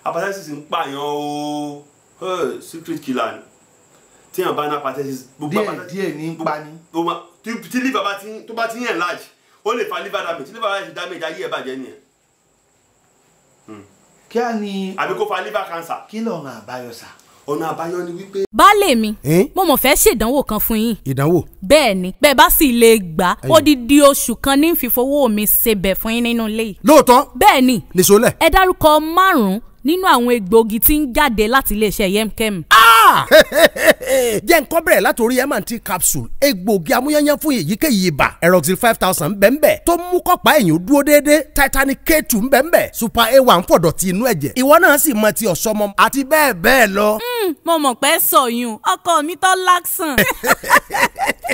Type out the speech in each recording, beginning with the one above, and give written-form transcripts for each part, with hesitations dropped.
Hepatitis ń pààyàn o, secret killer ni. Tí èèyàn bá ní hepatitis, gbogbo Díẹ̀ díẹ̀ ní ń pa ni. Tí liver bá ti tó bá ti ń enlarge, ó lè fa liver damage. Tí liver bá ti damage, ayé ẹ̀ bàjẹ́ nìyẹn. Kí á ní Àbí kó fa liver cancer. Kí lọ́nà àbáyọ, sir? Ọ̀nà àbáyọ ni wípé Baálé mi, Ẹ́n? mo mọ̀ fẹ́ ṣèdánwò kan fún yín. Ìdánwò? Bẹ́ẹ̀ ni, bẹ́ẹ̀ bá sì lè gbà, odidi oṣù kan ní fífowó mi ṣebẹ̀ fún yín nínú ilé yìí. Lóòótọ́? Bẹ́ẹ̀ ni. Nìṣó lẹ̀. Ẹ dárúkọ márùn-ún nínú àwọn egbòogi tí ń jáde láti iléeṣẹ́ Yemkem. Jẹ́ nǹkan bẹ̀rẹ̀ látòrí M&T capsule, egbòogi amúyányán fún èyíkéyìí ibà. Eroxil 5000 bẹ́ẹ̀nbẹ́ẹ̀ tó mú kọ́pá ẹ̀yìn dúró déédéé. Titanic K2 bẹ́ẹ̀nbẹ́ẹ̀, Super A1 fọ̀dọ̀tì inú ẹ̀jẹ̀. Ìwọ náà sì mọ ti ọ̀sọ́mọ àti bẹ́ẹ̀ bẹ́ẹ̀ lọ. Mo mọ̀ pé sọ̀yún ọkọ mi tó láksàn.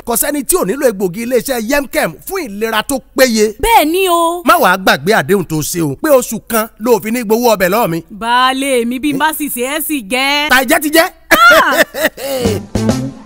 Kò sẹ́ni tí ò nílò egbòogi iléeṣẹ́ Yemkem fún ìlera tó péye. Bẹ́ẹ̀ ni o. Má wàá gbàgbé àdéhùn tó ṣe o, pé oṣù kan ló fi ní gbowó ọbẹ̀ lọ́ọ̀ mi. Baálé mi, bí n bá sì ṣe é sì gẹ́. Tàìjẹ́ ti jẹ́.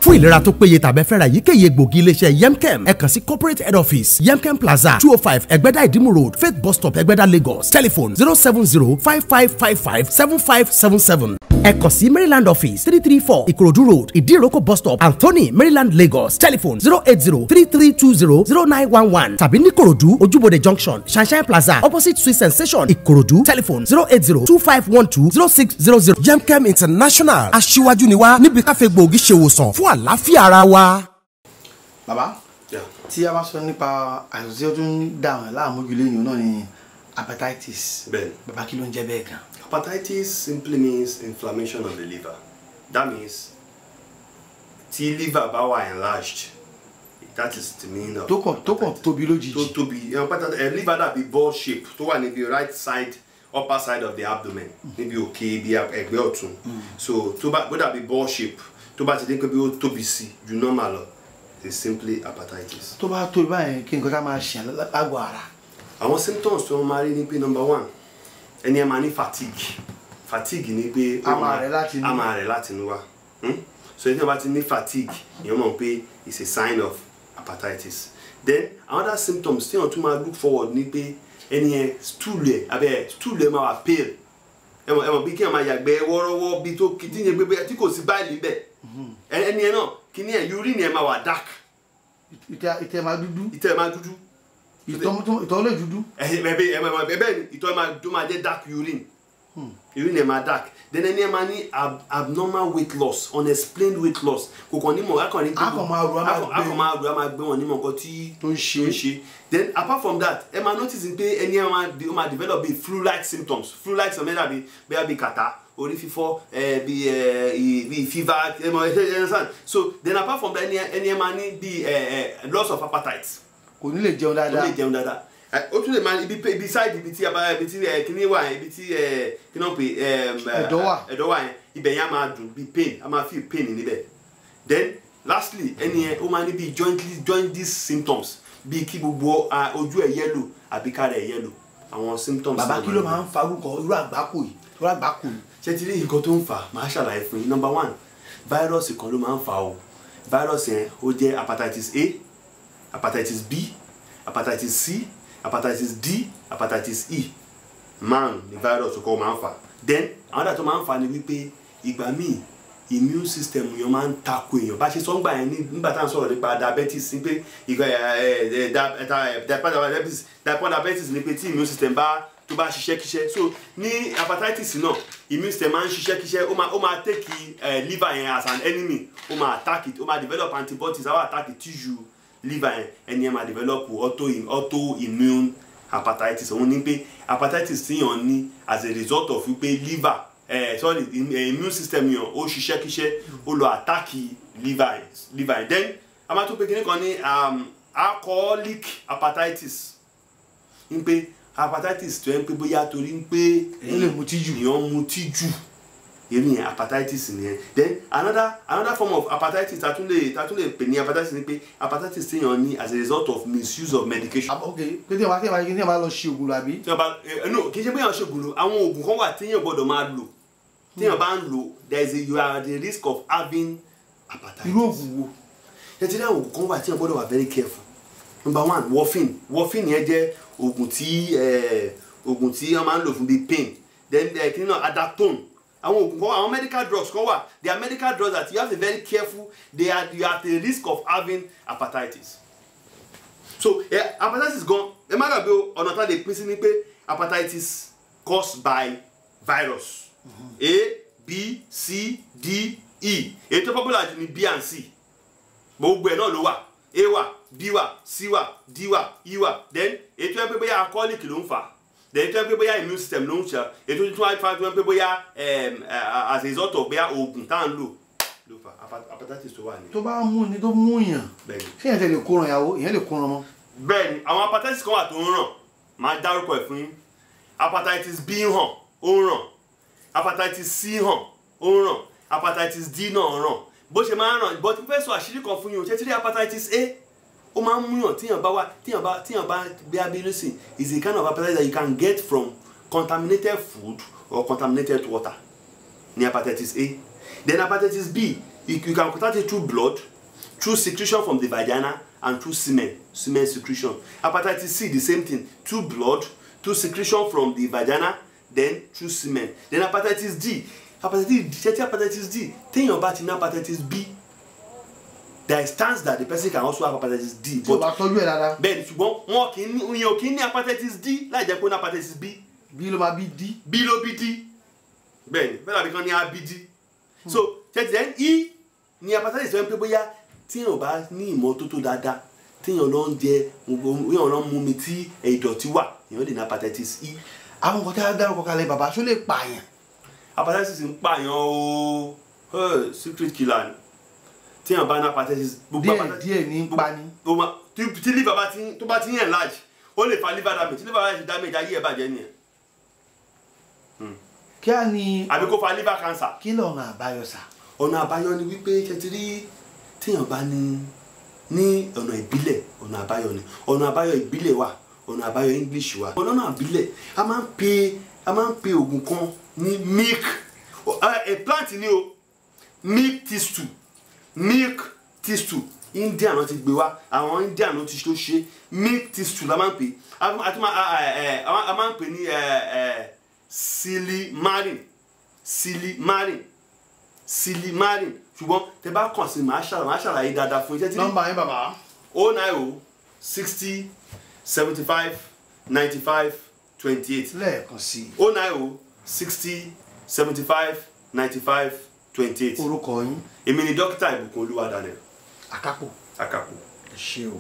Fún ìlera tó péye tàbí fẹ́ ra èyíkéyìí egbògi iléeṣẹ́ Yemkem, ẹ kàn sí corporate head office, Yemkem Plaza, 205 Ẹgbẹ́dá Ìdímù Road, Faith Bus Stop, Ẹgbẹ́dá, Lagos. Telephone 07055557577. Ẹ kàn sí Maryland office, 334 Ìkòròdú Road, Ìdíròkò Bus Stop, Anthony, Maryland, Lagos. Telephone 08033200911, tàbí ní Ìkòròdú, Ojúbodè Junction, Sunshine Plaza, opposite Sweet Sensation, Ìkòròdú. Telephone 08025120600. Yemkem International, aṣíwájú ni wá níbi káfí gbòógì ṣèwòsàn fún àlàáfíà ara wa. Bàbá, tí a bá sọ nípa àìsàn tí ó tún ń dà wọ́n láàmú jù lẹ́yìn náà ni hepatitis. Bẹ́ẹ̀ni. Bàbá, kí ló ń jẹ́ bẹ́ẹ̀ gan? Hepatitis simply means inflammation of the liver. That means tí liver bá wà enlarged, that is the meaning of Tó kàn hepatitis. Tóbi lójijì. Tó tóbi. Hepatitis, liver dàbí ball shape tó wà níbi right side, upper side of the abdomen, níbi òkè ibi ẹ̀gbẹ́ ọ̀tún. So tó bá bó dàbí ball shape, tó bá ti dín pé bí ó tóbi sí ju normal lọ, it's simply hepatitis. Tó bá tóbi báyẹn, kí nǹkan tá máa ṣe lágọ̀ọ́ ara? Àwọn symptoms tó máa rí ni pé, number one, ẹni ẹ máa ní fatigue. Fatigue ni pé A máa rẹ̀ láti inú. A máa rẹ̀ láti inú wá. So ẹni tí wọ́n bá ti ní fatigue, ìyẹn mọ̀ pé it's a sign of hepatitis. Then another symptoms tí wọ́n tún máa look forward ni pé ẹni yẹn, stool ẹ̀, abẹ́ stool ẹ̀ máa wà pale. Ẹ mọ̀ bí kí ẹ máa yàgbẹ́ wọ́rọ́wọ́, bí tó kí tí yẹn gbé tí kò sí báyìí bẹ́ẹ̀. Ẹni yẹn náà, kí ni ẹ, urine ẹ̀ máa wà dark. Ìtẹ̀ máa dúdú. Ìtẹ̀ ẹ̀ máa dúdú. Ìtọ̀ lè dúdú. Ẹ ẹ ẹ ẹ bẹ́ẹ̀ ni, ìtọ̀ ẹ máa tó máa jẹ́ dark urine, urine ẹ máa dark. Then ẹni ẹ máa ní abnormal weight loss, unexplained weight loss. Kò kàn ní mọ̀, a kàn ní A kàn máa rù, a máa a kàn máa rù, a máa gbé, wọn ní mọ̀ nǹkan tí tó ń ṣe. Tó ń ṣe. Then apart from that, ẹ máa notice pé ẹni ẹ máa ó máa develop bí flu-like symptoms. Flu-like symptoms dàbí bóyá bí kàtá, orí fífọ́, ẹ bí ẹ bí fever. Ẹ mọ̀, ẹ understand? So then apart from that, ẹni ẹ máa ní bí ẹ ẹ loss of appetite. Kò ní lè jẹun Ó dáadáa. Lè jẹun dáadáa. Ó tún lè máa ibi side ibi tí abá ibi tí ẹ kíní wà yẹn, ibi tí ẹ kíní náà pè ẹ Ẹ̀dọ̀ wà. Ẹ̀dọ̀ wà yẹn, ibẹ̀ yẹn á máa dùn bí pain, á máa feel pain níbẹ̀. Then lastly, ẹni yẹn ó máa ní bí jaundice symptoms, bí kí gbogbo ojú ẹ̀ yellow àbí kára ẹ̀ yellow, àwọn symptoms. Bàbá, kí ló máa ń farúkọ irú àgbákò yìí, irú àgbákò yìí? Ṣé ti rí nǹkan tó ń fà á? Máa ṣàlàyé fún yín. Number one, virus kan ló máa ń fà á o. Virus yẹn, ó jẹ́ hepatitis A, hepatitis B, hepatitis C, hepatitis D, hepatitis E. Márùn ni virus kọ́ máa ń fà. Then àwọn tó máa ń fà ni wípé ìgbà míì, immune system yẹn máa ń tako èèyàn. Bá ṣe sọ ńgbà yẹn nígbà tá à ń sọ̀rọ̀ nípa diabetes, ní pé ìgbà ẹ ẹ diabetes, type 1 diabetes, ni pé tí immune system bá tó bá ṣiṣẹ́ kíṣẹ́. So ní hepatitis náà, immune system máa ń ṣiṣẹ́ kíṣẹ́, ó máa take liver yẹn as an enemy, ó máa attack it, ó máa develop antibodies, á wá attack tissue liver yẹn. Ẹni yẹn máa develop auto immune hepatitis. Òun ní pé hepatitis tíyàn ní as a result of wípé liver, sorry, immune system yàn ó ṣiṣẹ́ kíṣẹ́, ó lọ attack liver yẹn. Then a máa tún pé kíní kan ní alcoholic hepatitis, ń pé hepatitis tó yẹn pé bóyá torí ń pé Èyàn lè mutí jù. Èèyàn mutí jù, èyí yẹn hepatitis nìyẹn. Then another form of hepatitis ta tún lè pè ní hepatitis ni pé hepatitis téèyàn ní as a result of misuse of medication. Ah, ok, pé tí wọ́n bá lọ ṣe ògùn lọ, àbí? Tí wọ́n bá ẹ, no, kì í ṣe pé èèyàn ṣe ògùn lò. Àwọn oògùn kan wà téèyàn gbọ́dọ̀ máa lò. Téèyàn bá ń lò, there is a you are at the risk of having hepatitis. Irú ògùn wo? Ẹ ti rí, àwọn oògùn kan wà téèyàn gbọ́dọ̀ wà very careful. Number one, warfarin. Warfarin yẹn jẹ́ oògùn tí wọ́n máa ń lò fún bíi pain. Then Then kí ni náà, Adaptone. Àwọn oògùn kan, àwọn medical drugs kan wà. They are medical drugs that you have to be very careful. They are, you are at the risk of having hepatitis. So hepatitis gan, ẹ má gbàgbé o, ọ̀nà tá a lè pín sí ni pé hepatitis caused by virus. A, B, C, D, E. Èyí tó popular jù ní B and C. Gbogbo ẹ̀ náà ló wà. A wà, B wà, C wà, D wà, E wà. Then èyí tó yẹ pé bóyá alcoholic ló ń fà á. Then èyí tó yẹ pé bóyá immune system ló ń ṣe. Èyí tó tún wá fà tó yẹ pé bóyá as a result of bóyá oògùn tá à ń lò ló fà á. Hepatitis tó wà ní. Tó bá mú ni, tó mú yàn, Bẹ́ẹ̀ni. ṣé èèyàn tẹ lè kó ran ìyàwó, èèyàn lè kó ran ọmọ? Bẹ́ẹ̀ni, àwọn hepatitis kan wà tó ń ràn, máa dárúkọ ẹ̀ fún yín. Hepatitis B hàn, ó ń ràn. Hepatitis C hàn, ó ń ràn. Hepatitis D náà ràn. Bó ṣe máa ń ràn, but mo fẹ́ sọ àṣírí kan fún yín o. Ṣé tí rí hepatitis A, ó máa ń múyàn tíyàn bá wà, tíyàn bá gbé abẹ́rẹ́ sí, is a kind of hepatitis that you can get from contaminated food or contaminated water ní hepatitis A. Then hepatitis B, you can contact it through blood, through secretion from the vagina, and through semen secretion. Hepatitis C, the same thing, through blood, through secretion from the vagina, then through semen. Then hepatitis D, hepatitis D, ṣé tí hepatitis D, téèyàn bá ti ní hepatitis B, there is chance that the person can also have hepatitis D. Tí o bá tọ́jú ẹ̀ dáadáa. Bẹ́ẹ̀ni, ṣùgbọ́n wọn kì í ní, ìyẹn ò kì í ní hepatitis D láì jẹ́ pé ó ní hepatitis B. B ló máa bí D. B ló bí D, bẹ́ẹ̀ni, bẹ́ẹ̀ làbí kan ní A bí D. So tẹ́tí, then E ní hepatitis tó ń pé bóyá tíyàn bá ní ìmọ́tótó dáadáa, tíyàn lọ ń jẹ, tíyàn lọ ń mú mi tí ìdọ̀tí wà, èèyàn lè ní hepatitis E. Àwọn nǹkan tí a dárúkọ kalẹ̀, bàbá, ṣó lè pààyàn? Hepatitis ń pààyàn o. Hey, secret killer ni. Tíyàn bá ní hepatitis, gbogbo Díẹ̀ hepatitis díẹ̀ ní ń pa ni. tó ma tí liver bá ti tó bá ti ń enlarge, ó lè fa liver damage. Tí liver bá ti damage, ayé ẹ̀ bàjẹ́ nìyẹn. Kí á ní Àbí kó fa liver cancer. Kí lọ́nà àbáyọ sà? Ọ̀nà àbáyọ ni wípé, ṣe ti rí, tíyàn bá ní ọ̀nà ìbílẹ̀, ọ̀nà àbáyọ ni, ọ̀nà àbáyọ ìbílẹ̀ wà, ọ̀nà àbáyọ English wà. Ọ̀nà ìbílẹ̀, a máa ń pe oògùn kan ní milk, a plant ni o, milk thistle. Milk thistle, India náà ti gbé wá, àwọn India náà ti tó ṣe. Milk thistle la máa ń pè, a máa ń pè ní silymarin, silymarin, silymarin. Ṣùgbọ́n tẹ bá kàn sí, màá ṣàlàyé dáadáa fún iṣẹ́ tí. Nọ́mbà yín, bàbá? 090 60 75 95 28. Lẹ́ẹ̀kan sí i. 090 60 75 95 28. Orúkọ yín? Èmi ni Dókítà Ìbùkún Olúwa Daniel. Àkápò. Àkàpò. Ẹ ṣé o.